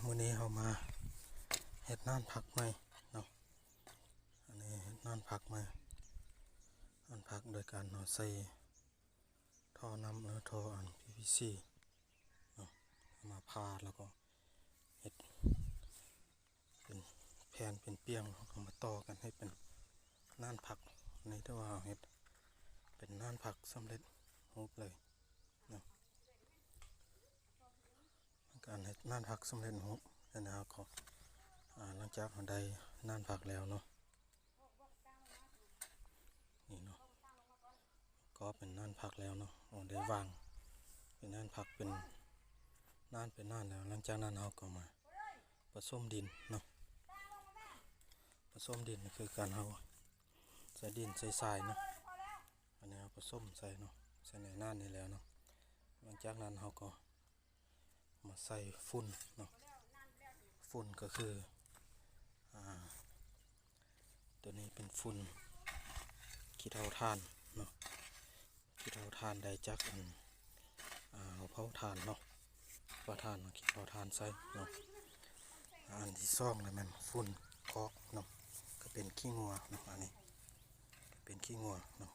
ມື້ນີ້ເຮົາມາເຮັດນານຜັກໃໝ່ເນາະ. ອັນນີ້ເຮັດນານຜັກໃໝ່ ນານຜັກໂດຍການເຮົາໃສ່ທໍ່ນ້ຳ ຫຼືທໍ່ອັນ ພີ ພີ ຊີ ເນາະ ເອົາມາຜ່າ ແລ້ວກໍເຮັດເປັນແຜ່ນເປັນປ່ຽງ ເຮົາກໍມາຕໍ່ກັນໃຫ້ເປັນນານຜັກ. ໃນທີ່ວ່າເຮົາເຮັດເປັນນານຜັກສຳເລັດຮູບເລີຍເນາະ. ການເຮັດນານຜັກສຳເລັດຮູບ ແລ້ວເຮົາກໍ ອາ ຫຼັງຈາກເຮົາໄດ້ນານຜັກແລ້ວເນາະ ນີ້ເນາະ ກໍເປັນນານຜັກແລ້ວເນາະ ເຮົາໄດ້ວາງເປັນນານຜັກ ເປັນນານ ເປັນນານແລ້ວ. ຫຼັງຈາກນັ້ນເຮົາກໍມາປະສົມດິນເນາະ ປະສົມດິນຄືການເຮົາໃສ່ດິນໃສ່ຊາຍເນາະ. ອັນນີ້ເຮົາປະສົມໃສ່ເນາະ ໃສ່ໃນນານນີ້ແລ້ວເນາະ. ຫຼັງຈາກນັ້ນເຮົາກໍມາໃສ່ຝຸ່ນເນາະ ຝຸ່ນກໍຄື ອາ ຕົວນີ້ເປັນຝຸ່ນຂີ້ເຖົ້າຖ່ານເນາະ ຂີ້ເຖົ້າຖ່ານໄດ້ຈາກອັນ ອາ ເຮົາເຜົາຖ່ານເນາະ ເຜົາຖ່ານ ເອົາຂີ້ເຖົ້າຖ່ານໃສ່ເນາະ. ອັນທີສອງລະແມ່ນຝຸ່ນຄອກເນາະ ກໍເປັນຂີ້ງົວເນາະ ອັນນີ້ເປັນຂີ້ງົວເນາະ.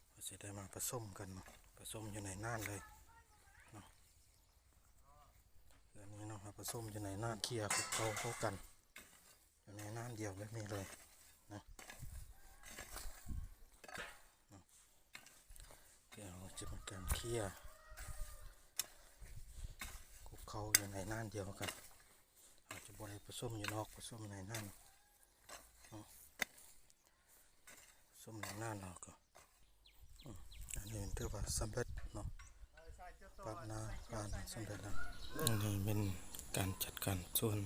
ເຮົາຊິໄດ້ມາປະສົມກັນເນາະ ປະສົມຢູ່ໃນນານເລີຍເນາະ. ອັນນີ້ເນາະ ເຮົາປະສົມຢູ່ໃນນານ ເຄັຍເຂົ້າ ເຂົ້າກັນຢູ່ໃນນານດຽວແບບນີ້ເລີຍເນາະ. ດຽວຈະເປັນການເຄັຍ ຄຸກເຂົ້າຢູ່ໃນນານດຽວກັນ ເຮົາຈະບໍ່ໄດ້ປະສົມຢູ່ນອກ ປະສົມໃນນານເນາະ ປະສົມໃນນານແລ້ວກໍ ອືມ ອັນນີ້ຖືວ່າສຳເລັດເນາະ ປັບໜ້າຮ້ານສຳເລັດແລ້ວ. ອັນນີ້ເປັນການຈັດການສວນ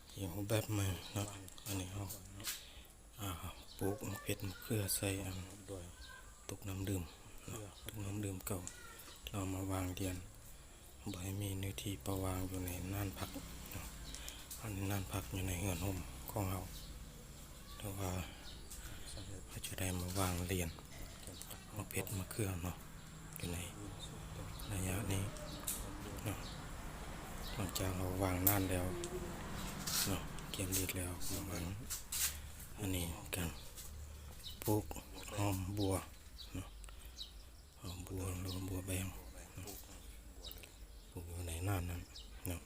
ທີ່ຮູບແບບໃໝ່ເນາະ. ອັນນີ້ເຮົາ ອາ ປູກໝາກເຜັດໝາກເຂືອໃສ່ອັນ ໂດຍ ຕຸກນ້ຳດື່ມເນາະ ຕຸກນ້ຳດື່ມເກົ່າ ແລ້ວເອົາມາວາງລຽນ ບໍ່ໃຫ້ມີເນື້ອທີ່ປະຫວ່າງຢູ່ໃນນານຜັກເນາະ. ອັນນີ້ນານຜັກຢູ່ໃນເຮືອນຮົ່ມຂອງເຮົາ ແຕ່ວ່າເຮົາຈະໄດ້ມາວາງລຽນໝາກເຜັດໝາກເຂືອເນາະ ຢູ່ໃນໄລຍະນີ້ເນາະ. ຫຼັງຈາກເຮົາວາງນານແລ້ວເນາະ ກຽມດີດແລ້ວ ມາວາງ ອັນນີ້ການປູກຫອມບົວເນາະ ຫອມບົວ ຫຼືວ່າບົວແບງເນາະ ປູກຢູ່ໃນນານນັ້ນເນາະ.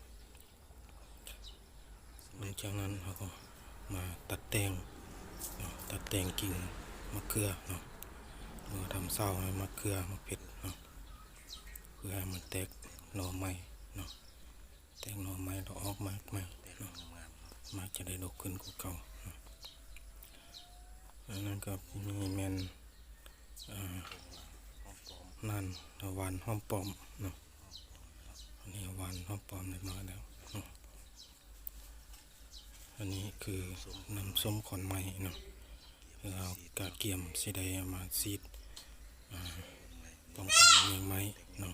ຫຼັງຈາກນັ້ນເຮົາກໍມາຕັດແຕ່ງເນາະ ຕັດແຕ່ງກິ່ງໝາກເຂືອເນາະ ເພື່ອທຳເສົາໃຫ້ໝາກເຂືອ ໝາກເຜັດເນາະ ເພື່ອໃຫ້ມັນແຕກໜໍ່ໃໝ່ເນາະ ແຕກໜໍ່ໃໝ່ແລ້ວອອກໝາກໃໝ່ເນາະ ໝາກຈະໄດ້ດົກຂຶ້ນກວ່າເກົ່າເນາະ. ອັນນັ້ນກໍມີແມ່ນ ອາ ນານ ຫວ່ານຫອມປ້ອມເນາະ ອັນນີ້ຫວ່ານຫອມປ້ອມໄດ້ມາແລ້ວເນາະ. ອັນນີ້ຄືນ້ຳສົ້ມຂອນໄມ້ເນາະ ເຮົາກະກຽມຊິໄດ້ເອົາມາສີດ ອາ ປ້ອງກັນແມງໄມ້ເນາະ.